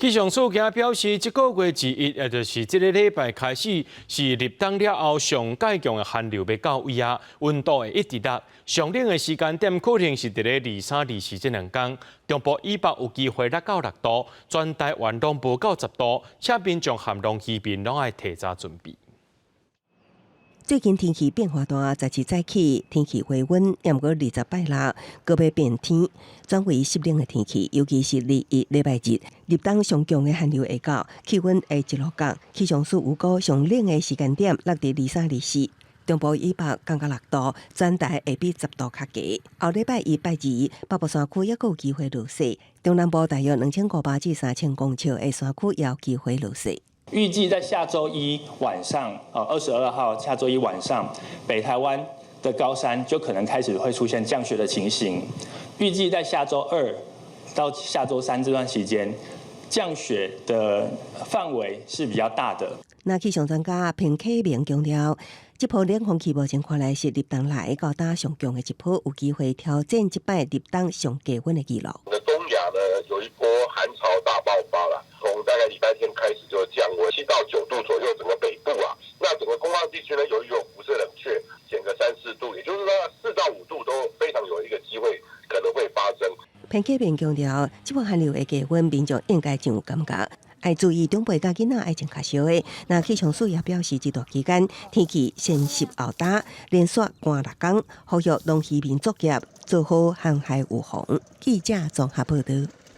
氣象署今表示，這個月二一，也就是這个禮拜開始，是立冬了後上蓋強的寒流欲到位啊，溫度會一直落。上冷的時間點可能是佇咧二三、二四這兩工，中部以北有機會落到6度，全台灣攏無到10度，請民眾和農漁民攏愛提早準備。最近天氣變化大，17早起天氣回溫，毋過20拜六閣欲變天，轉為濕冷的天氣，尤其是21禮拜日，立冬上強的寒流會到，氣溫會一路降。氣象署預估上冷的時間點落佇23、24，中部以北降到6度，全台會比十度較低。後禮拜一、拜二，北部山區猶閣有機會落雪，中南部大約2500至3000公尺的山區也有機會落雪。預計在下週一晚上，哦，22號下週一晚上，北台灣的高山就可能開始會出現降雪的情形。預計在下週二到下週三這段期間，降雪的範圍是比較大的。那氣象專家彭啟明強調，這波冷空氣目前看來是立冬來到今上強的一波，有機會挑戰這擺立冬上低溫的紀錄。東亞呢有一波寒潮大爆發了，從大概禮拜天開始就降溫7到9度左右，整個北部啊，那整個空曠地區呢，由於有輻射冷卻，減個3、4度，也就是說4到5度都非常有一個機會可能會發生。彭啟明強調，這波寒流的低溫，民眾應該真有感覺，愛注意長輩佮囡仔愛穿較少的。那氣象署也表示，這段期間天氣先濕後乾，連續寒六工，呼籲農漁民作業做好航海預防。記者綜合報道。